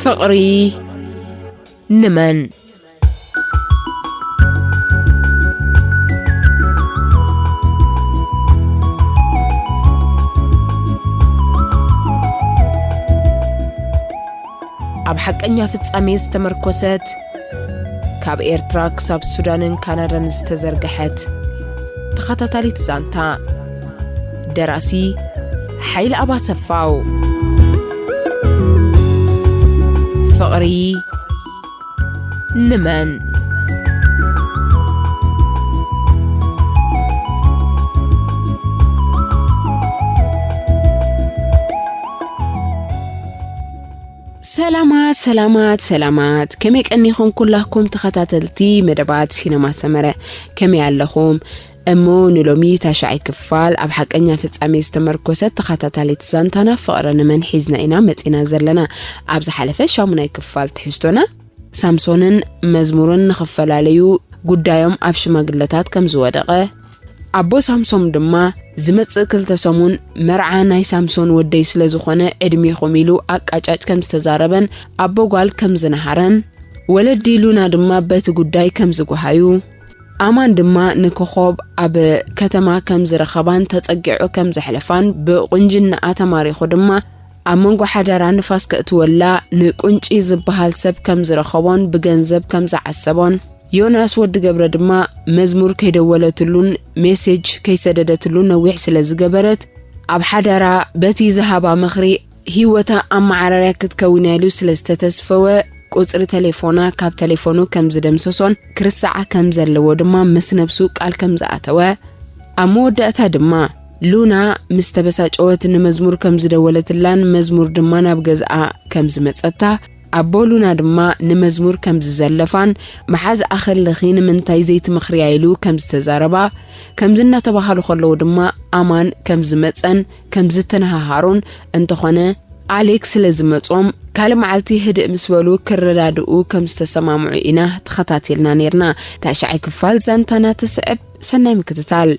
ፍቕሪ ንመን? ኣብ ሓቀኛ ፍጻሜ ዝተመርኮሰት፣ ካብ ኤርትራ ክሳብ ሱዳንን ካናዳን ዝተዘርግሐት ተኸታታሊት ዛንታ። ደራሲ ሓይለ ኣባሰፋው። ፍቕሪ ንመን? ሰላማት፣ ሰላማት፣ ሰላማት። ከመይ ቀኒኹም ኩላኩም ተኸታተልቲ መደባት ሲነማ ሰመረ? ከመይ ኣለኹም? እሞ ንሎሚ ታሽዓይ ክፋል ኣብ ሓቀኛ ፍጻሜ ዝተመርኮሰት ተኸታታሊት ዛንታና ፍቕሪ ንመን ሒዝና ኢና መጺና ዘለና። ኣብ ዝሓለፈ ሻሙናይ ክፋል ትሕዝቶና፣ ሳምሶንን መዝሙርን ንኽፈላለዩ ጉዳዮም ኣብ ሽማግለታት ከም ዝወደቐ፣ ኣቦ ሳምሶም ድማ ዝመጽእ ክልተ ሰሙን መርዓ ናይ ሳምሶን ወደይ ስለ ዝኾነ ዕድሜኹም ኢሉ ኣቃጫጭ ከም ዝተዛረበን ኣቦ ጓል ከም ዝነሃረን፣ ወለዲ ሉና ድማ በቲ ጉዳይ ከም ዝጓሃዩ፣ ኣማን ድማ ንኮኾብ ኣብ ከተማ ከም ዝረኸባን ተጸጊዑ ከም ዘሕለፋን፣ ብቁንጅናኣ ተማሪኹ ድማ ኣብ መንጎ ሓዳራ ንፋስ ከእትወላ ንቁንጪ ዝበሃል ሰብ ከም ዝረኸቦን ብገንዘብ ከም ዝዓሰቦን፣ ዮናስ ወዲ ገብረ ድማ መዝሙር ከይደወለትሉን ሜሴጅ ከይሰደደትሉን ነዊሕ ስለ ዝገበረት፣ ኣብ ሓዳራ በቲ ዝሃባ ምኽሪ ህይወታ ኣመዓራርያ ክትከውን እያ ኢሉ ስለ ዝተተስፈወ፣ ቁጽሪ ተሌፎና ካብ ተሌፎኑ ከም ዝደምሰሶን ክርስዓ ከም ዘለዎ ድማ ምስ ነብሱ ቃል ከም ዝኣተወ፣ ኣብ መወዳእታ ድማ ሉና ምስ ተበሳጨወት ንመዝሙር ከም ዝደወለትላን መዝሙር ድማ ናብ ገዝኣ ከም ዝመጸታ፣ ኣቦ ሉና ድማ ንመዝሙር ከም ዝዘለፋን መሓዝኣ ከለኺ ንምንታይ ዘይትመኽርያ ኢሉ ከም ዝተዛረባ፣ ከምዚ እናተባሃሉ ከለዉ ድማ ኣማን ከም ዝመጸን ከም ዝተነሃሃሩን፣ እንተኾነ ኣሌክ ስለ ዝመጾም ካልእ መዓልቲ ህድእ ምስ በሉ ክረዳድኡ ከም ዝተሰማምዑ ኢና ተኸታቲልና ኔርና። ታሽዓይ ክፋል ዛንታና ትስዕብ። ሰናይ ምክትታል።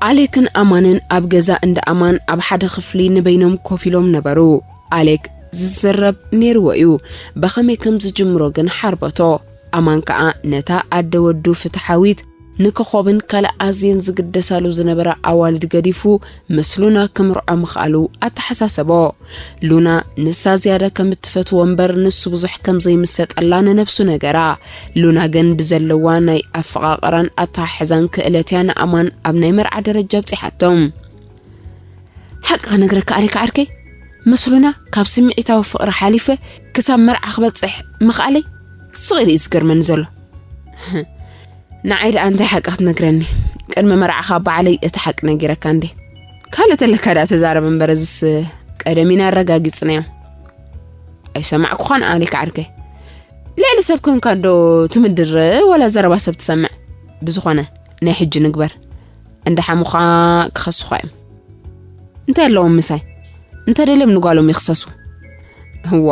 ኣሌክን ኣማንን ኣብ ገዛ እንዳ ኣማን ኣብ ሓደ ክፍሊ ንበይኖም ኮፍ ኢሎም ነበሩ። ኣሌክ ዝዝረብ ኔርዎ እዩ። ብኸመይ ከም ዝጅምሮ ግን ሓርበቶ። ኣማን ከኣ ነታ ኣደ ወዱ ፍትሓዊት ንኮኾብን ካልእ ኣዝየን ዝግደሳሉ ዝነበራ ኣዋልድ ገዲፉ ምስ ሉና ክምርዖ ምኽኣሉ ኣተሓሳሰቦ። ሉና ንሳ ዝያዳ ከም እትፈትዎ እምበር ንሱ ብዙሕ ከም ዘይምሰጠላ ንነብሱ ነገራ። ሉና ግን ብዘለዋ ናይ ኣፈቓቕራን ኣተሓሕዛን ክእለት እያ ንኣማን ኣብ ናይ መርዓ ደረጃ ኣብጺሓቶም። ሓቂ ክነግረካ ኣሌክ ዓርከይ፣ ምስ ሉና ካብ ስምዒታዊ ፍቕሪ ሓሊፈ ክሳብ መርዓ ክበጽሕ ምኽኣለይ ስቕ ኢሉ እዩ ዝገርመኒ ዘሎ። ንዓይ ደኣ እንታይ ሓቂ ክትነግረኒ? ቅድሚ መርዓኻ ባዕለይ እቲ ሓቂ ነጊረካ እንዴ። ካልእ ተለካ ደኣ ተዛረብ እምበር፣ እዝስ ቀደም ኢና ኣረጋጊጽናዮ። ኣይሰማዕኩኻን ኣሌክ ዓርከይ። ልዕሊ ሰብ ኮንካ እንዶ ትምድር፣ ወላ ዘረባ ሰብ ትሰምዕ። ብዝኾነ ናይ ሕጂ ንግበር። እንዳ ሓሙኻ ክኸሱኻ እዮም። እንታይ ኣለዎም ምሳይ? እንተ ደልዮም ንጓሎም ይኽሰሱ። እዋ፣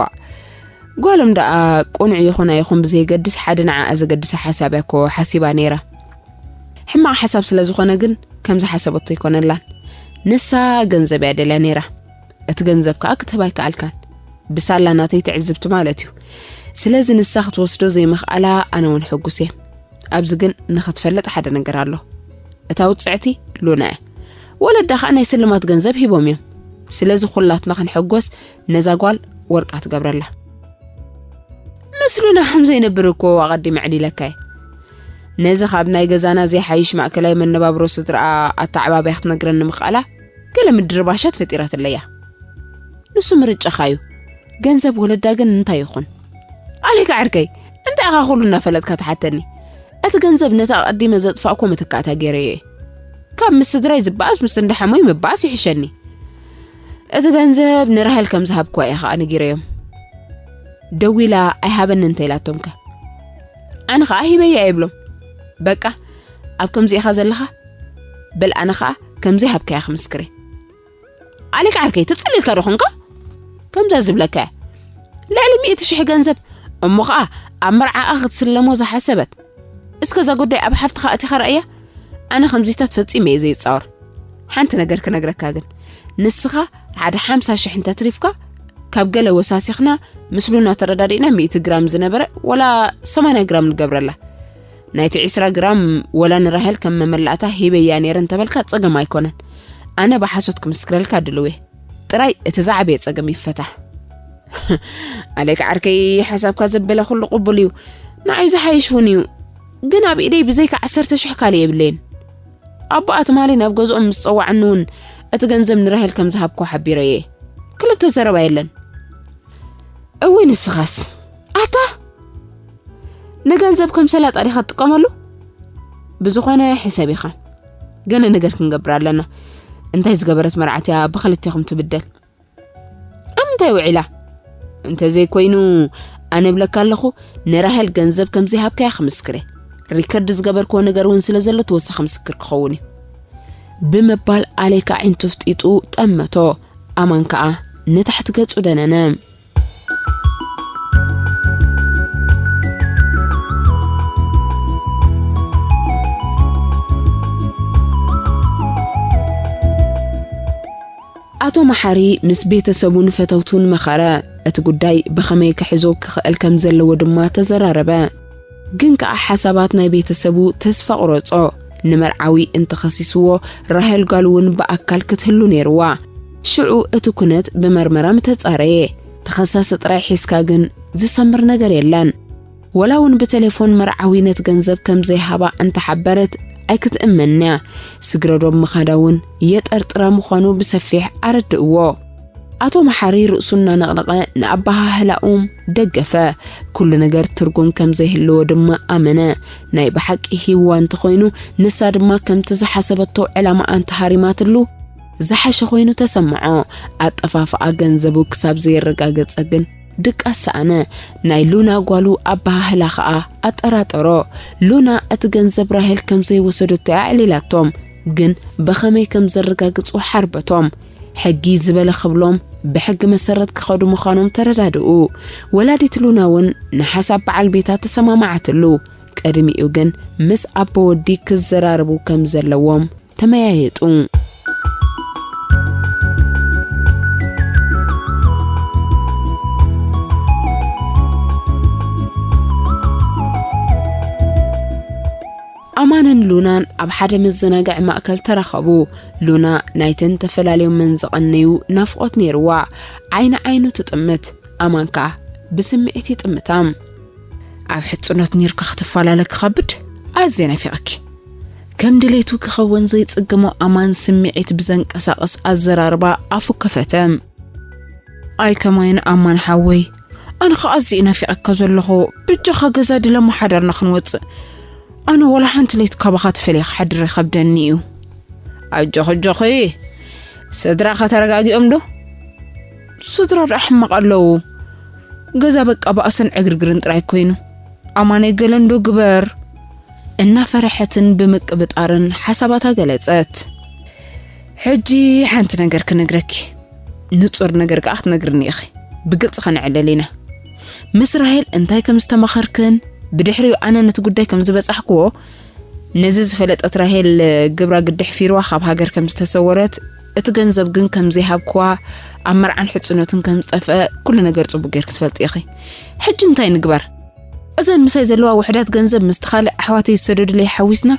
ጓሎም ደኣ ቅኑዕ ይኹን ኣይኹን ብዘየገድስ ሓደ ንዓኣ ዘገድሳ ሓሳብ እያ እኮ ሓሲባ ነይራ። ሕማቕ ሓሳብ ስለ ዝኾነ ግን ከም ዝሓሰበቶ ኣይኮነላን። ንሳ ገንዘብ እያ ደልያ ነይራ። እቲ ገንዘብ ከኣ ክትህባ ኣይከኣልካን። ብሳላ ናተይ ትዕዝብቲ ማለት እዩ። ስለዚ ንሳ ክትወስዶ ዘይምኽኣላ ኣነ እውን ሕጉስ እየ። ኣብዚ ግን ንኽትፈልጥ ሓደ ነገር ኣሎ። እታ ውጽዕቲ ሉና እያ። ወለዳ ኸኣ ናይ ስልማት ገንዘብ ሂቦም እዮም። ስለዚ ኩላትና ክንሕጎስ ነዛ ጓል ወርቃ ትገብረላ። ምስ ሉና ከም ዘይነብር እኮ ኣቐዲመ ኣዕሊለካ እየ። ነዚ ካብ ናይ ገዛና ዘይሓይሽ ማእከላይ መነባብሮ ስድራኣ ኣተዓባብያ ክትነግረኒ ምኽኣላ ገለ ምድርባሻት ፈጢራትለይ እያ። ንሱ ምርጫኻ እዩ። ገንዘብ ወለዳ ግን እንታይ ይኹን? ኣሌክ ዓርከይ፣ እንታይ ኢኻ ኩሉ እናፈለጥካ ትሓተኒ? እቲ ገንዘብ ነቲ ኣቐዲመ ዘጥፋእኩ መተካእታ ገይረዮ እየ። ካብ ምስ ስድራይ ዝበኣስ ምስ እንዳ ሓሙይ ምበኣስ ይሕሸኒ። እቲ ገንዘብ ንራሄል ከም ዝሃብክዋ እየ ኸኣ ነጊረዮም። ደዊላ ኣይሃበኒ እንተ ኢላቶምከ? ኣነ ኸኣ ሂበያ እየ ብሎም። በቃ፣ ኣብ ከምዚ ኢኻ ዘለኻ? በል ኣነ ኸኣ ከምዚ ሃብካያ ክምስክር እየ። ኣሌክ ዓርከይ፣ ተጸሊልካ ዶ ኾንካ? ከምዛ ዝብለካ እያ። ልዕሊ ሚእቲ ሽሕ ገንዘብ፣ እሞ ኸኣ ኣብ መርዓኣ ክትስለሞ ዝሓሰበት። እስከ እዛ ጉዳይ ኣብ ሓፍትኻ ኣቲኻ ርኣያ። ኣነ ከምዚታት ፈጺመ እየ ዘይጻወር። ሓንቲ ነገር ክነግረካ ግን፣ ንስኻ ሓደ ሓምሳ ሽሕ እንተትሪፍካ፣ ካብ ገለ ወሳሲኽና ምስ ሉና ተረዳዲእና ሚእቲ ግራም ዝነበረ ወላ ሰማንያ ግራም ንገብረላ። ናይቲ ዕስራ ግራም ወላ ንራሄል ከም መመላእታ ሂበያ ነይረ እንተበልካ ጸገም ኣይኮነን። ኣነ ብሓሶት ክምስክረልካ ድልው እየ። ጥራይ እቲ ዝዓበየ ጸገም ይፈታሕ። ኣሌክ ዓርከይ፣ ሓሳብካ ዘበለ ኩሉ ቅቡል እዩ። ንዓይ ዝሓይሽ እውን እዩ። ግን ኣብ ኢደይ ብዘይካ ዓሰርተ ሽሕ ካልእ የብለይን። ኣቦኣ ትማሊ ናብ ገዝኦም ምስ ጸዋዕኒ እውን እቲ ገንዘብ ንራሄል ከም ዝሃብኮ ሓቢረየ። ክልተ ዘረባ የለን። እውይ ንስኻስ። ኣታ ንገንዘብ ከም ሰላጣ ዲኻ ትጥቀመሉ? ብዝኾነ ሕሰብ ኢኻ። ገለ ነገር ክንገብር ኣለና። እንታይ ዝገበረት መርዓት እያ ብኽልቴኹም ትብደል? ኣብ ምንታይ ውዒላ? እንተዘይኮይኑ፣ ኣነ እብለካ ኣለኹ፣ ንራሄል ገንዘብ ከም ዘይሃብካያ ክምስክር እየ። ሪከርድ ዝገበርክዎ ነገር እውን ስለ ዘሎ ተወሳኺ ምስክር ክኸውን እዩ። ብምባል ኣሌክ ኣዒንቱ ፍጢጡ ጠመቶ። ኣማን ከኣ ንታሕቲ ገጹ ደነነ። ኣቶ መሓሪ ምስ ቤተሰቡን ፈተውቱን መኸረ። እቲ ጉዳይ ብኸመይ ክሕዞ ክኽእል ከም ዘለዎ ድማ ተዘራረበ። ግን ከኣ ሓሳባት ናይ ቤተሰቡ ተስፋ ቁረጾ። ንመርዓዊ እንተኸሲስዎ፣ ራሄል ጓሉ እውን ብኣካል ክትህሉ ነይርዋ። ሽዑ እቲ ኩነት ብመርመራ ምተጻረየ። ተኸሳሲ ጥራይ ሒዝካ ግን ዝሰምር ነገር የለን። ወላ እውን ብቴሌፎን መርዓዊ ነቲ ገንዘብ ከም ዘይሃባ እንተሓበረት ኣይክትእመንንያ። ስግረዶብ ምኻዳ እውን የጠርጥራ ምዃኑ ብሰፊሕ ኣረድእዎ። ኣቶ መሓሪ ርእሱ እናነቕነቐ ንኣበሃህላኦም ደገፈ። ኩሉ ነገር ትርጉም ከም ዘይህልዎ ድማ ኣመነ። ናይ ብሓቂ ሂብዋ እንተኾይኑ፣ ንሳ ድማ ከምቲ ዝሓሰበቶ ዕላማኣ እንተሃሪማትሉ፣ ዝሓሸ ኮይኑ ተሰምዖ። ኣጠፋፍኣ ገንዘቡ ክሳብ ዘየረጋገጸ ግን ድቃስ ሰኣነ። ናይ ሉና ጓሉ ኣበሃህላ ኸኣ ኣጠራጠሮ። ሉና እቲ ገንዘብ ራሄል ከም ዘይወሰደቶ እያ ኣዕሊላቶም። ግን ብኸመይ ከም ዘረጋግጹ ሓርበቶም። ሕጊ ዝበለ ክብሎም ብሕጊ መሰረት ክኸዱ ምዃኖም ተረዳድኡ። ወላዲት ሉና እውን ንሓሳብ በዓል ቤታ ተሰማማዓትሉ። ቅድሚኡ ግን ምስ ኣቦ ወዲ ክዘራረቡ ከም ዘለዎም ተመያየጡ። ኣማንን ሉናን ኣብ ሓደ መዘናግዒ ማእከል ተራኸቡ። ሉና ናይተን ተፈላልዮመን ዘቐነዩ ናፍቖት ነይርዋ። ዓይኒ ዓይኑ ትጥምት፣ ኣማን ከኣ ብስምዒት ይጥምታ። ኣብ ሕጽኖት ኔርካ ክትፈላለ ክኸብድ፣ ኣዝየ ናፊቐኪ። ከም ድሌቱ ክኸውን ዘይጽግሞ ኣማን ስምዒት ብዘንቀሳቕስ ኣዘራርባ ኣፉ ከፈተ። ኣይ ከማይን ኣማን ሓወይ፣ ኣነ ኸኣ ኣዝየ ናፊቐካ ዘለኹ። ብጃኻ ገዛ ድለሞ ሓዳርና ክንወጽእ። ኣነ ወላ ሓንቲ ለይቲ ካባኻ ተፈልየ ክሓድር ይኸብደኒ እዩ። ኣጆኺ፣ ኣጆኺ፣ ስድራኸ ተረጋጊኦም ዶ? ስድራ ደኣ ሕማቕ ኣለዉ። ገዛ በቃ ባእስን ዕግርግርን ጥራይ ኮይኑ። ኣማነይ ገለ እንዶ ግበር። እናፈረሐትን ብምቅብጣርን ሓሳባታ ገለጸት። ሕጂ ሓንቲ ነገር ክነግረኪ። ንጹር ነገር ከኣ ክትነግርኒ ኢኺ። ብግልጺ ከነዕልል ኢና። ምስ ራሄል እንታይ ከም ዝተማኸርክን፣ ብድሕሪኡ ኣነ ነቲ ጉዳይ ከም ዝበጻሕክዎ፣ ነዚ ዝፈለጠት ራሄል ግብራ ግዲ ሕፊርዋ ካብ ሃገር ከም ዝተሰወረት፣ እቲ ገንዘብ ግን ከም ዘይሃብክዋ፣ ኣብ መርዓን ሕጽኖትን ከም ዝጠፍአ፣ ኩሉ ነገር ጽቡቅ ጌርኪ ትፈልጢ ኢኺ። ሕጂ እንታይ ንግበር? እዘን ምሳይ ዘለዋ ውሕዳት ገንዘብ ምስቲ ካልእ ኣሕዋተይ ዝሰደዱለይ ሓዊስና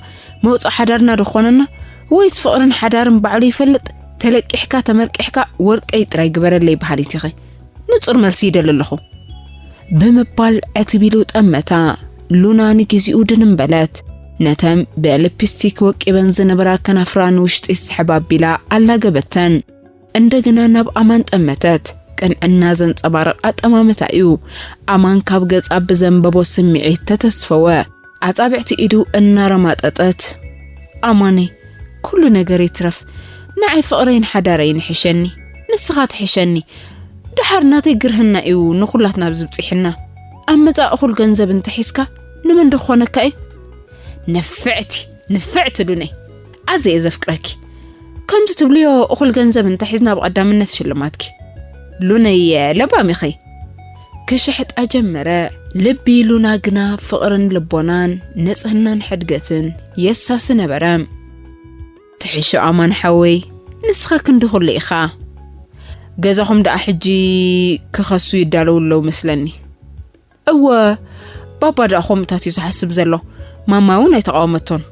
መውጽኢ ሓዳርና ዶ ክኾነና? ወይስ ፍቕርን ሓዳርን ባዕሉ ይፈልጥ? ተለቂሕካ ተመርቂሕካ ወርቀይ ጥራይ ግበረለይ በሃሊት ኢኺ። ንጹር መልሲ ይደሊ ኣለኹ። ብምባል ዕትብ ኢሉ ጠመታ። ሉና ንግዜኡ ድንን በለት። ነተን ብሊፕስቲክ ወቂበን ዝነበራ ከናፍራ ንውሽጢ ስሕብ ኣቢላ ኣላገበተን። እንደገና ናብ ኣማን ጠመተት። ቅንዕና ዘንጸባርቕ ኣጠማምታ እዩ። ኣማን ካብ ገጻ ብዘንበቦ ስምዒት ተተስፈወ። ኣጻብዕቲ ኢዱ እናረማጠጠት፣ ኣማነይ፣ ኩሉ ነገር ይትረፍ፣ ንዓይ ፍቕረይን ሓዳረይን ይሕሸኒ፣ ንስኻ ትሕሸኒ። ደሓር ናተይ ግርህና እዩ ንኹላትና ኣብዚ ብጺሕና። ኣብ መጻኢ እኹል ገንዘብ እንተሒዝካ ንመን ዶ ክኾነካ እዩ? ንፍዕቲ፣ ንፍዕቲ ሉነይ፣ ኣዘ እየ ዘፍቅረኪ። ከምዚ ትብልዮ እኹል ገንዘብ እንተሒዝና ብቐዳምነት ሽልማትኪ። ሉነይ ለባም ኢኺ። ክሽሕጣ ጀመረ። ልቢ ሉና ግና ፍቕርን ልቦናን ንጽህናን ሕድገትን የሳሲ ነበረ። ትሕሾ ኣማን ሓወይ፣ ንስኻ ክንዲ ኩሉ ኢኻ። ገዛኹም ደኣ ሕጂ ክኸሱ ይዳለዉ ኣለዉ መስለኒ። እወ፣ ባባ ደኣ ከምኡታት እዩ ዝሓስብ ዘሎ። ማማ እውን ኣይተቓወመቶን።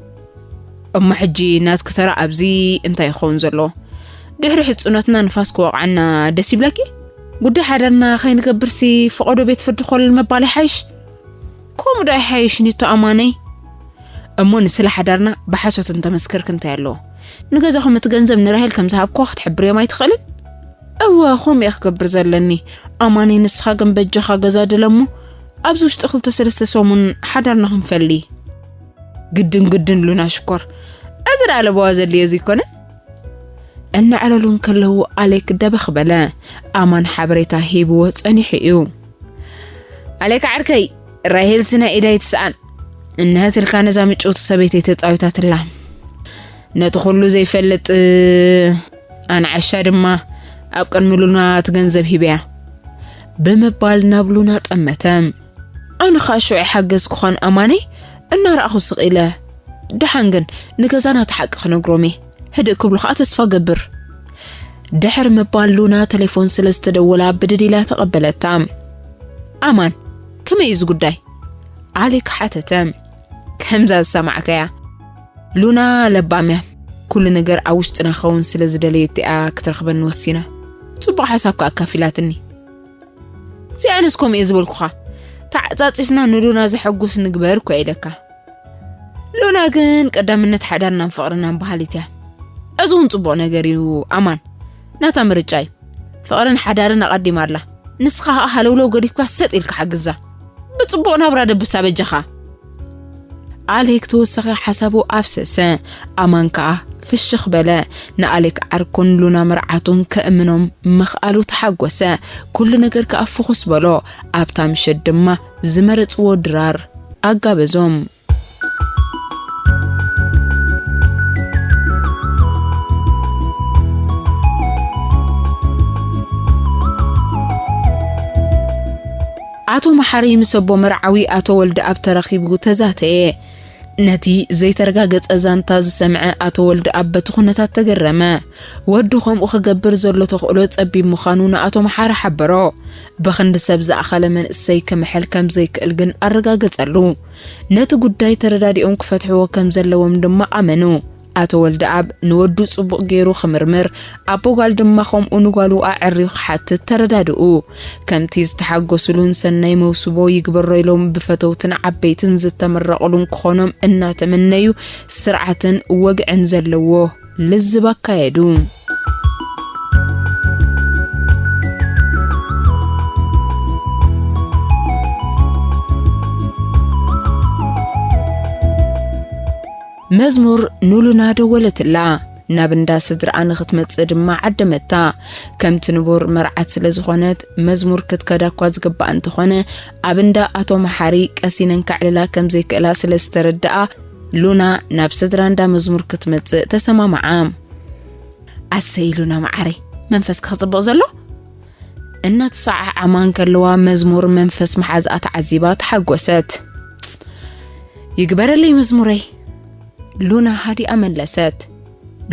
እሞ ሕጂ ናትኪ ተራ ኣብዚ እንታይ ይኸውን ዘለዎ? ድሕሪ ሕጽኖትና ንፋስ ክወቕዓና ደስ ይብለኪ? ጉዳይ ሓዳርና ከይንገብርሲ ፈቐዶ ቤት ፍርዲ ኮለል ምባል ይሓይሽ። ከምኡ ዶ ኣይሓይሽን እዩ ኣማነይ? እሞ ንስለ ሓዳርና ብሓሶት እንተመስከርክ እንታይ ኣለዎ? ንገዛኹም እቲ ገንዘብ ንራሄል ከም ዝሃብክዋ ክትሕብርዮም ኣይትኽእልን? እወ፣ ከምኡ እየ ክገብር ዘለኒ። ኣማነይ፣ ንስኻ ግን በጃኻ ገዛ ድለ እሞ ኣብዚ ውሽጢ ክልተ ሰለስተ ሰሙን ሓዳርና ክንፈሊ። ግድን ግድን ሉና ሽኮር። እዚ ደኣ ለበዋ ዘድልዮ እዚ ይኮነ? እናዕለሉ እንከለዉ ኣሌክ ደበኽ በለ። ኣማን ሓበሬታ ሂብዎ ጸኒሑ እዩ። ኣሌክ ዓርከይ፣ ራሄልሲ ናይ ኢዳ ይትስኣን። እንሀትልካ ነዛ ምጭውቲ ሰበይተይ ተጻዊታትላ። ነቲ ኩሉ ዘይፈልጥ ኣንዓሻ ድማ ኣብ ቅድሚ ሉና እቲ ገንዘብ ሂበያ ብምባል ናብ ሉና ጠመተ። ኣነ ኸኣ ሽዑ ሓገዝኩኻን ኣማነይ እናረኣኹ ስቕ ኢለ። ደሓን ግን ንገዛና እቲ ሓቂ ክነግሮም እየ። ህድእ ክብሉ ኸኣ ተስፋ ገብር። ድሕሪ ምባል ሉና ተሌፎን ስለ ዝተደወላ ብድድ ኢላ ተቐበለታ። ኣማን፣ ከመይ እዩ እዚ ጉዳይ? ኣሌክ ሓተተ። ከምዛ ዝሰማዕካያ። ሉና ለባም እያ። ኩሉ ነገር ኣብ ውሽጥና ክኸውን ስለ ዝደለየት እያ ክትረኽበኒ ወሲና። ጽቡቕ ሓሳብ ከኣ ኣካፊላትኒ። እዚኣንስ ከምኡ እየ ዝበልኩኻ። ተዓጻጺፍና ንሉና ዘሐጉስ ንግበር እኮ ኢለካ። ሉና ግን ቀዳምነት ሓዳርናን ፍቕርናን በሃሊት እያ። እዚ እውን ጽቡቕ ነገር እዩ ኣማን። ናታ ምርጫ እዩ። ፍቕርን ሓዳርን ኣቐዲማ ኣላ። ንስኻ ኸኣ ሃለውለው ገዲፍካ ሰጥ ኢልካ ሓግዛ። ብጽቡቕ ናብራ ደብሳ በጃኻ። ኣሌክ ተወሳኺ ሓሳቡ ኣፍሰሰ። ኣማን ከኣ ፍሽኽ በለ። ንኣሌክ ዓርኩን ሉና መርዓቱን ከእምኖም ምኽኣሉ ተሓጎሰ። ኩሉ ነገር ከኣ ፍኹስ በሎ። ኣብታ ምሸት ድማ ዝመረጽዎ ድራር ኣጋበዞም። ኣቶ መሓሪ ምስ ኣቦ መርዓዊ ኣቶ ወልደኣብ ተራኺቡ ተዛተየ። ነቲ ዘይተረጋገጸ ዛንታ ዝሰምዐ ኣቶ ወልደኣብ በቲ ኩነታት ተገረመ። ወዱ ከምኡ ክገብር ዘሎ ተኽእሎ ጸቢብ ምዃኑ ንኣቶ መሓሪ ሓበሮ። ብኽንዲ ሰብ ዝኣኸለ መንእሰይ ክምሕል ከም ዘይክእል ግን ኣረጋገጸሉ። ነቲ ጉዳይ ተረዳዲኦም ክፈትሕዎ ከም ዘለዎም ድማ ኣመኑ። ኣቶ ወልደኣብ ንወዱ ጽቡቕ ገይሩ ክምርምር፣ ኣቦ ጓል ድማ ከምኡ ንጓሉ ኣዐርዩ ክሓትት ተረዳድኡ። ከምቲ ዝተሓጎሱሉን ሰናይ መውስቦ ይግበሮ ኢሎም ብፈተውትን ዓበይትን ዝተመረቑሉን ክኾኖም እናተመነዩ፣ ስርዓትን ወግዕን ዘለዎ ልዝብ ኣካየዱ። መዝሙር ንሉና ደወለትላ። ናብ እንዳ ስድራኣ ንኽትመጽእ ድማ ዓደመታ። ከምቲ ንቡር መርዓት ስለ ዝኾነት፣ መዝሙር ክትከዳ እኳ ዝግባኣ እንተኾነ፣ ኣብ እንዳ ኣቶ መሓሪ ቀሲነን ከዕልላ ከም ዘይክእላ ስለ ዝተረድኣ፣ ሉና ናብ ስድራ እንዳ መዝሙር ክትመጽእ ተሰማምዓ። ኣሰይ ሉና መዓረይ፣ መንፈስኪ ክጽብቕ ዘሎ? እናተሰዓዓማ እንከለዋ መዝሙር መንፈስ መሓዝኣ ተዓዚባ ተሓጎሰት። ይግበረለይ መዝሙረይ፣ ሉና ሃዲኣ መለሰት።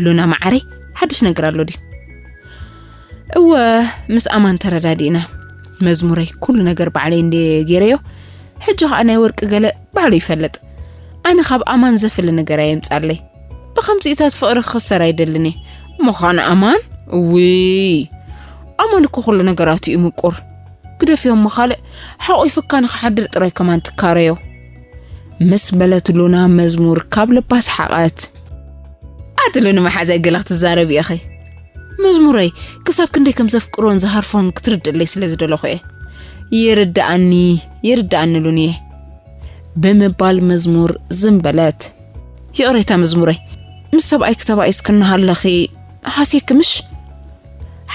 ሉና መዓረይ፣ ሓድሽ ነገር ኣሎ ድዩ? እወ፣ ምስ ኣማን ተረዳዲእና። መዝሙረይ፣ ኩሉ ነገር ባዕለይ እንድየ ገይረዮ። ሕጂ ኸኣ ናይ ወርቂ ገለ ባዕሉ ይፈልጥ። ኣነ ካብ ኣማን ዘፍሊ ነገር ኣየምጻለይ። ብኸምዚኢታት ፍቕሪ ክኽሰር ኣይደልን እየ። ምዃን ኣማን? እውይ፣ ኣማን እኮ ኩሉ ነገራቱ እዩ ምቁር። ግደፍዮ እሞ ካልእ ሓቑፉካ ንኽሓድር ጥራይ ከማን ትካረዮ። ምስ በለት ሉና መዝሙር ካብ ልባ ሰሓቐት። ኣቲ ሉኒ መሓዛይ ገለ ክትዛረቢ ኢኺ። መዝሙረይ ክሳብ ክንደይ ከም ዘፍቅሮን ዝሃርፎን ክትርድእለይ ስለ ዝደለኹ እየ። ይርድኣኒ፣ ይርድኣኒ ሉንየ። ብምባል መዝሙር ዝም በለት። ይቕሬታ መዝሙረይ፣ ምስ ሰብኣይኪ ተባኢስኪ እናሃለኺ ሃስየኪ ምሽ?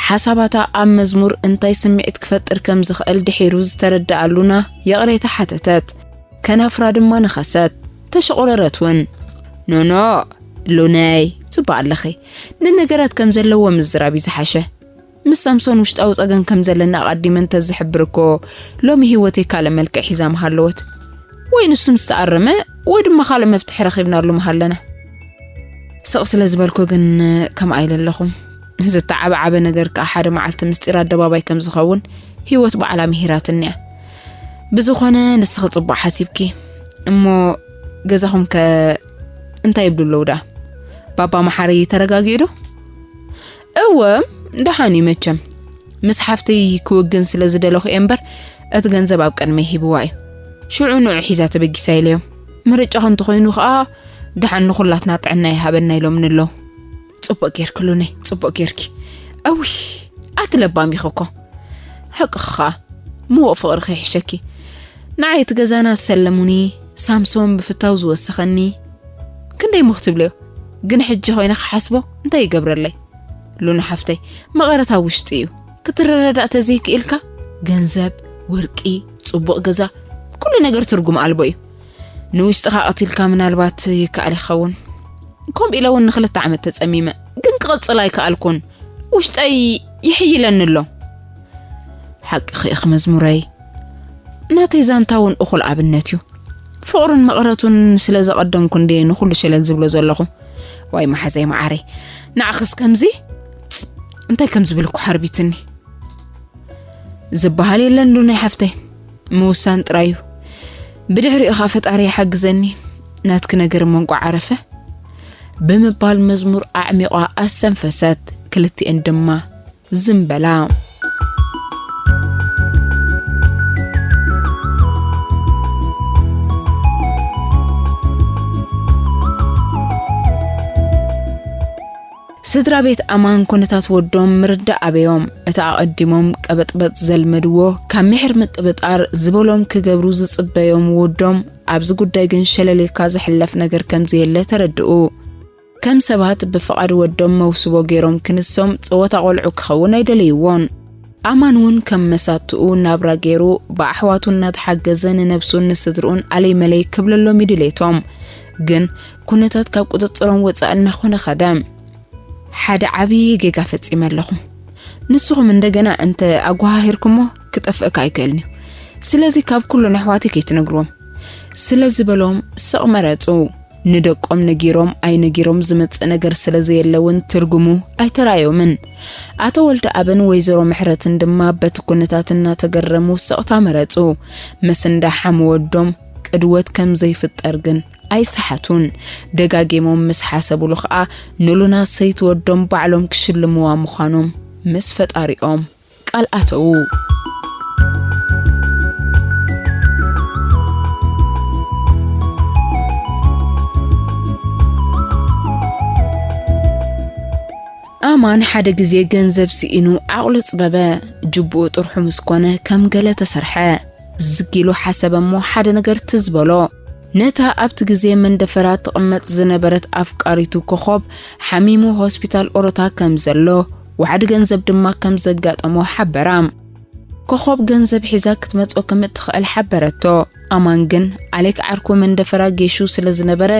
ሓሳባታ ኣብ መዝሙር እንታይ ስምዒት ክፈጥር ከም ዝኽእል ድሒሩ ዝተረድኣ ሉና ይቕሬታ ሓተተት። ከናፍራ ድማ ነኸሰት፣ ተሸቑረረት እውን። ኖኖ፣ ሉነይ፣ ጽቡቕ ኣለኺ። ንነገራት ከም ዘለዎ ምዝራብ እዩ ዝሓሸ። ምስ ሳምሶን ውሽጣዊ ጸገም ከም ዘለና ኣቐዲመ እንተዝሕብር እኮ፣ ሎሚ ህይወተይ ካልእ መልክዕ ሒዛ ምሃለወት። ወይ ንሱ ምስ ተኣረመ፣ ወይ ድማ ካልእ መፍትሒ ረኺብናሉ ምሃለና። ስቕ ስለ ዝበልኩ ግን ከምኣ ኢለ ኣለኹ። ዝተዓበዓበ ነገር ከኣ ሓደ መዓልቲ ምስጢር ኣደባባይ ከም ዝኸውን ህይወት ባዕላ ምሂራትኒ እያ። ብዝኾነ ንስኺ ጽቡቕ ሓሲብኪ። እሞ ገዛኹም ከ እንታይ ይብሉ ኣለዉ ደኣ? ባባ መሓሪ ተረጋጊኡ ዶ? እወ፣ ደሓን እዩ መቸም። ምስ ሓፍተይ ክውግን ስለ ዝደለኹ እየ እምበር፣ እቲ ገንዘብ ኣብ ቅድመይ ሂብዋ እዩ። ሽዑ ንዑ ሒዛ ተበጊሳ ኢለዮም። ምርጫኹ እንተኾይኑ ኸኣ፣ ደሓን ንኹላትና ጥዕና ይሃበና ኢሎምኒ ኣለዉ። ጽቡቕ ጌርኪ ሉነይ፣ ጽቡቕ ጌርኪ። እውይ፣ ኣቲ ለባም ኢኺ እኮ። ሓቅኺ ኸኣ፣ ምዉቕ ፍቕሪ ከይሕሸኪ። ንዓይ እቲ ገዛና ዝሰለሙኒ፣ ሳምሶን ብፍታው ዝወሰኸኒ፣ ክንደይ እሞ ክትብልዮ? ግን ሕጂ ኮይነ ክሓስቦ እንታይ ይገብረለይ? ሉና ሓፍተይ፣ መቐረት ኣብ ውሽጢ እዩ። ክትረዳዳእ ተዘይክኢልካ፣ ገንዘብ፣ ወርቂ፣ ጽቡቕ ገዛ፣ ኩሉ ነገር ትርጉም ኣልቦ እዩ። ንውሽጥኻ ቀቲልካ ምናልባት ይከኣል ይኸውን። ከምኡ ኢለ እውን ንኽልተ ዓመት ተጸሚመ፣ ግን ክቕጽል ኣይከኣልኩን። ውሽጠይ ይሕይለኒ ኣሎ። ሓቅኺ ኢኺ መዝሙረይ። ናተይ ዛንታ እውን እኹል ኣብነት እዩ። ፍቕሩን መቐረቱን ስለ ዘቐደምኩ እንድየ ንኹሉ ሸለል ዝብሎ ዘለኹ። ዋይ መሓዘይ መዓረይ፣ ንዓኽስ ከምዚ እንታይ ከም ዝብል እኮ ሓርቢትኒ። ዝበሃል የለን ሉናይ ሓፍተይ፣ ምውሳን ጥራይ እዩ። ብድሕሪኡ ኸኣ ፈጣሪ ይሓግዘኒ። ናትኪ ነገር እሞ እንቋዕ ዓረፈ ብምባል መዝሙር ኣዕሚቋ ኣስተንፈሰት። ክልቲኤን ድማ ዝም በላ። ስድራ ቤት ኣማን ኩነታት ወዶም ምርዳእ ኣበዮም። እቲ ኣቐዲሞም ቀበጥበጥ ዘልመድዎ፣ ካብ ምሕር ምጥብጣር ዝበሎም ክገብሩ ዝጽበዮም ወዶም፣ ኣብዚ ጉዳይ ግን ሸለል ኢልካ ዝሕለፍ ነገር ከም ዘየለ ተረድኡ። ከም ሰባት ብፍቓድ ወዶም መውስቦ ገይሮም ክንሶም ጸወታ ቆልዑ ክኸውን ኣይደለይዎን። ኣማን እውን ከም መሳትኡ ናብራ ገይሩ ብኣሕዋቱ እናተሓገዘ ንነብሱን ንስድርኡን ኣለይ መለይ ክብለሎም እዩ ድሌቶም። ግን ኩነታት ካብ ቁጽጽሮም ወጻኢ እናኾነ ኸደ። ሓደ ዓቢ ጌጋ ፈጺመ ኣለኹ። ንስኹም እንደገና እንተ ኣጓሃሂርኩሞ ክጠፍእካ ኣይክእልን እዩ። ስለዚ ካብ ኩሎም ኣሕዋተይ ከይትነግርዎም። ስለዚ በሎም ስቕ መረጹ። ንደቆም ነጊሮም ኣይነጊሮም ዝመጽእ ነገር ስለ ዘየለ እውን ትርጉሙ ኣይተራእዮምን። ኣቶ ወልደኣብን ወይዘሮ ምሕረትን ድማ በቲ ኩነታት እናተገረሙ ስቕታ መረጹ። ምስ እንዳ ሓሙ ወዶም ቅድወት ከም ዘይፍጠር ግን ኣይሰሓቱን። ደጋጊሞም ምስ ሓሰብሉ ኸኣ ንሉና ሰይቲ ወዶም ባዕሎም ክሽልምዋ ምዃኖም ምስ ፈጣሪኦም ቃል ኣተዉ። ኣማን ሓደ ግዜ ገንዘብ ስኢኑ ዓቕሉ ጽበበ። ጅቡኡ ጥርሑ ምስ ኮነ ከም ገለ ተሰርሐ። ዝግ ኢሉ ሓሰበ እሞ ሓደ ነገር ትዝ በሎ። ነታ ኣብቲ ግዜ መንደፈራ ትቕመጥ ዝነበረት ኣፍቃሪቱ ኮኾብ ሓሚሙ ሆስፒታል ኦሮታ ከም ዘሎ፣ ዋሕዲ ገንዘብ ድማ ከም ዘጋጠሞ ሓበራ። ኮኾብ ገንዘብ ሒዛ ክትመጾ ከም እትኽእል ሓበረቶ። ኣማን ግን ኣሌክ ዓርኩ መንደፈራ ጌሹ ስለ ዝነበረ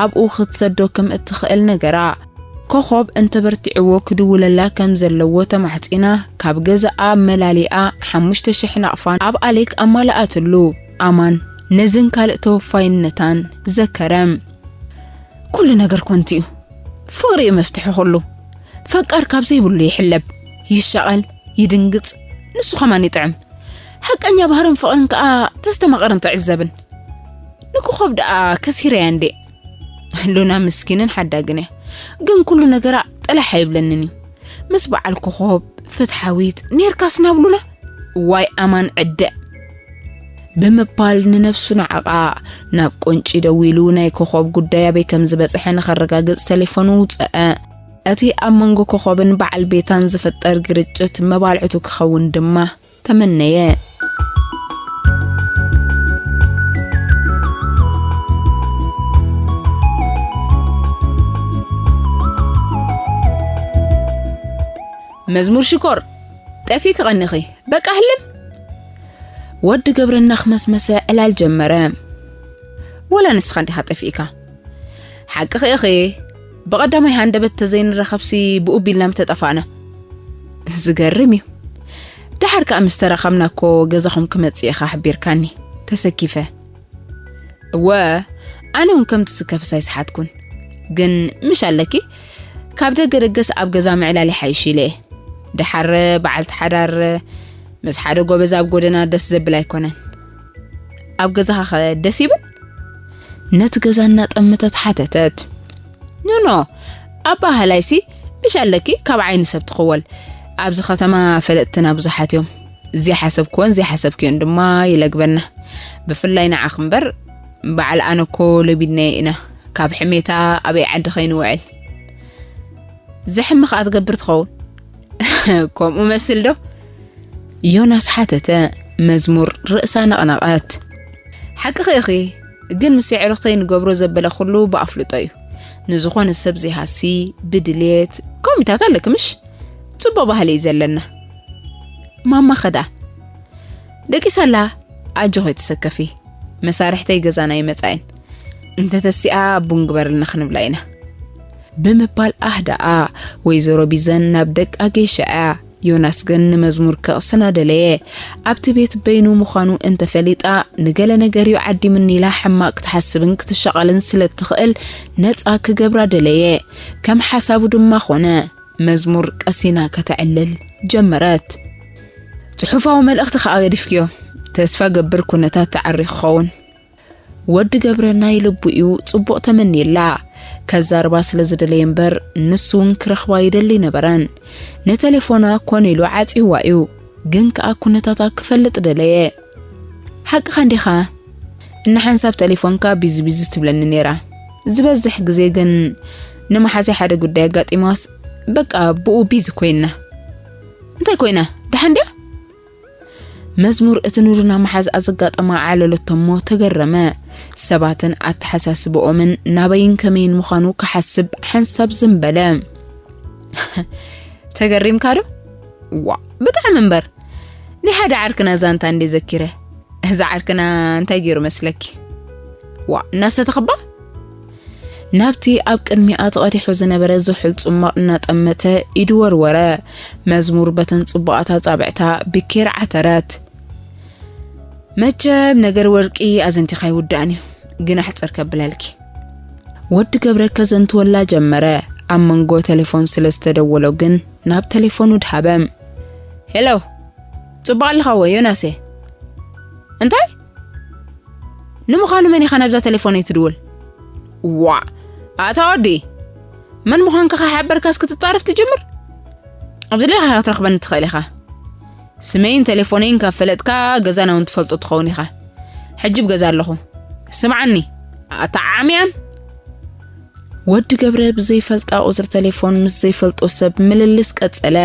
ኣብኡ ክትሰዶ ከም እትኽእል ነገራ። ኮኾብ እንተበርቲዕዎ ክድውለላ ከም ዘለዎ ተማሕጺና፣ ካብ ገዛኣ መላሊኣ ሓሙሽተ ሽሕ ናቕፋን ኣብ ኣሌክ ኣማልኣትሉ። ኣማን ነዝን ካልእ ተወፋይነታን ዘከረ። ኩሉ ነገር ኮንቲ እዩ። ፍቕሪ እዩ መፍትሒ ኩሉ። ፈቃር ካብ ዘይብሉ ይሕለብ፣ ይሻቐል፣ ይድንግጽ፣ ንሱ ከማን ይጥዕም። ሓቀኛ ባህርን ፍቕርን ከኣ ተስተማቐርን ትዕዘብን። ንኮኾብ ደኣ ከሲረያ እንዴ? ሉና ምስኪንን ሓዳግን እያ። ግን ኩሉ ነገራ ጠላሕ ኣይብለንን እዩ። ምስ በዓል ኮኾብ ፍትሓዊት ኔርካስ ናብ ሉና? ዋይ ኣማን ዕደ! ብምባል ንነብሱ ነዓቓ። ናብ ቁንጪ ደዊሉ ናይ ኮኾብ ጉዳይ ኣበይ ከም ዝበጽሐ ንኸረጋግጽ ተሌፎኑ ውጸአ። እቲ ኣብ መንጎ ኮኾብን በዓል ቤታን ዝፍጠር ግርጭት መባልዕቱ ክኸውን ድማ ተመነየ። መዝሙር ሽኮር፣ ጠፊእኪ ቀኒኺ፣ በቃ ህልም። ወዲ ገብረ እናኽመስመሰ ዕላል ጀመረ። ወላ ንስኻ እንዲኻ ጠፊእካ? ሓቅኺ ኢኺ፣ ብቐዳማይ ሃንደበት ተዘይንራኸብሲ ብኡ ቢልና ምተጠፋእና። ዝገርም እዩ። ደሓር ከኣ ምስ ተራኸብና እኮ ገዛኹም ክመጽእ ኢኻ ሓቢርካኒ። ተሰኪፈ። እወ፣ ኣነ እውን ከምቲ ስከፍስ ኣይሰሓትኩን። ግን ምሽ ኣለኪ፣ ካብ ደገ ደገስ ኣብ ገዛ ምዕላል ይሓይሽ ኢለ እየ። ደሓር በዓልቲ ሓዳር ምስ ሓደ ጎበዝ ኣብ ጎደና ደስ ዘብል ኣይኮነን። ኣብ ገዛኻ ኸ ደስ ይብል? ነቲ ገዛ እናጠመተት ሓተተት። ኖኖ፣ ኣባህላይሲ ምሽ ኣለኪ ካብ ዓይኒ ሰብ ትኽወል። ኣብዚ ከተማ ፈለጥትና ብዙሓት እዮም። ዘይሓሰብክዎን ዘይሓሰብክዮን ድማ ይለግበና። ብፍላይ ንዓኽ እምበር፣ በዓል ኣነ እኮ ለቢድናዮ ኢና። ካብ ሕሜታ ኣበይ ዓዲ ከይንውዕል። ዘሕሚ ኸኣ ትገብር ትኸውን። ከምኡ መስል ዶ? ዮናስ ሓተተ። መዝሙር ርእሳ ነቕነቐት። ሓቅኺ ኢኺ፣ ግን ምስ የዕሩኽተይ ንገብሮ ዘበለ ኩሉ ብኣፍልጦ እዩ። ንዝኾነ ሰብ ዘይሃሲ፣ ብድሌት፣ ከምኡታት ኣለኪ ምሽ? ጽቡቕ ባህሊ እዩ ዘለና። ማማ ኸዳ። ደቂሳ ኣላ፣ ኣጆኺ ኣይትሰከፊ። መሳርሕተይ ገዛና ይመጻ እየን። እንተተሲኣ ቡን ግበርልና ክንብላ ኢና። ብምባል ኣህደኣ። ወይዘሮ ቢዘን ናብ ደቃ ጌሻ እያ። ዮናስ ግን ንመዝሙር ከቕስና ደለየ። ኣብቲ ቤት በይኑ ምዃኑ እንተፈሊጣ፣ ንገለ ነገር እዩ ዓዲምኒ ኢላ ሕማቕ ክትሓስብን ክትሻቐልን ስለ እትኽእል፣ ነጻ ክገብራ ደለየ። ከም ሓሳቡ ድማ ኾነ። መዝሙር ቀሲና ከተዕልል ጀመረት። ጽሑፋዊ መልእኽቲ ከኣ ገዲፍክዮ። ተስፋ ገብር ኩነታት ተዓሪኹ ክኸውን። ወዲ ገብረ ናይ ልቡ እዩ ጽቡቕ ተመንየላ። ከዛርባ ስለ ዝደለየ እምበር፣ ንሱ እውን ክረኽባ ይደሊ ነበረን። ንቴሌፎና ኮነ ኢሉ ዓጽይዋ እዩ። ግን ከኣ ኩነታታ ክፈልጥ ደለየ። ሓቅኻ እንዲኻ? እና ሓንሳብ ቴሌፎንካ ቢዚ ቢዚ ትብለኒ ነይራ። ዝበዝሕ ግዜ ግን ንመሓዘይ ሓደ ጉዳይ ኣጋጢማስ፣ በቃ ብኡ ቢዚ ኮይና። እንታይ ኮይና? ደሓን ድያ? መዝሙር እቲ ንዱና መሓዝኣ ዘጋጠማ ዓለለቶ እሞ ተገረመ። ሰባትን ኣተሓሳስብኦምን ናበይን ከመይን ምዃኑ ክሓስብ ሓንሳብ ዝም በለ። ተገሪምካ ዶ? ዋ፣ ብጣዕሚ እምበር። ናይ ሓደ ዓርክና ዛንታ እንዴ ዘኪረ። እዚ ዓርክና እንታይ ገይሩ መስለኪ? ዋ፣ እናሰተኽባ? ናብቲ ኣብ ቅድሚኣ ተቐዲሑ ዝነበረ ዝሑል ጽማቕ እናጠመተ ኢዱ ወርወረ። መዝሙር በተን ጽቡቓት ኣጻብዕታ ብኬር ዓተረት። መቸም ነገር ወርቂ ኣዘንቲኻ ይውዳእን እዩ፣ ግን ኣሕጽር ከብለልኪ። ወዲ ገብረ ከዘንትወላ ጀመረ። ኣብ መንጎ ቴሌፎን ስለ ዝተደወሎ ግን ናብ ቴሌፎኑ ድሃበ። ሄሎ፣ ጽቡቕ ኣለኻ ወይ ዮናሴ? እንታይ? ንምዃኑ መን ኢኻ ናብዛ ቴሌፎነይ ትድውል? ዋዕ! ኣታ ወዲ! መን ምዃንካ ከይሓበርካስ ክትጻረፍ ትጅምር? ኣብዚ ደለኻ ክትረኽበኒ ትኽእል ኢኻ። ስመይን ቴሌፎነይን ካብ ፈለጥካ ገዛና እውን ትፈልጦ ትኸውን ኢኻ። ሕጂ ኣብ ገዛ ኣለኹ። ስምዓኒ፣ ኣታ ዓምያን! ወዲ ገብረ ብዘይፈልጣ ቁጽሪ ቴሌፎን ምስ ዘይፈልጦ ሰብ ምልልስ ቀጸለ።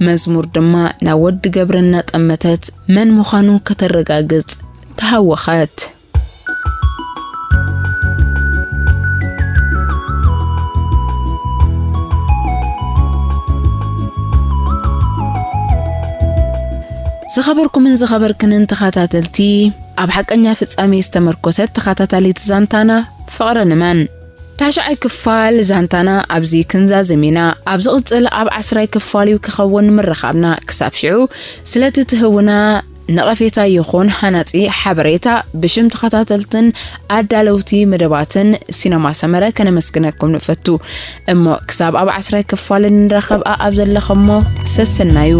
መዝሙር ድማ ናብ ወዲ ገብረ እናጠመተት መን ምዃኑ ከተረጋግጽ ተሃወኸት። ዝኸበርኩምን ዝኸበርክንን ተኸታተልቲ፣ ኣብ ሓቀኛ ፍጻሜ ዝተመርኮሰት ተኸታታሊት ዛንታና ፍቕሪ ንመን? ታሽዓይ ክፋል ዛንታና ኣብዚ ክንዛዝም ኢና። ኣብ ዝቕጽል ኣብ ዓስራይ ክፋል እዩ ክኸውን ምርኻብና። ክሳብ ሽዑ ስለቲ ትህቡና ነቐፌታ ይኹን ሃናጺ ሓበሬታ ብሽም ተኸታተልትን ኣዳለውቲ መደባትን ሲነማ ሰመረ ከነመስግነኩም ንፈቱ። እሞ ክሳብ ኣብ ዓስራይ ክፋል እንራኸብ ኣብ ዘለኸሞ ሰሰናዩ።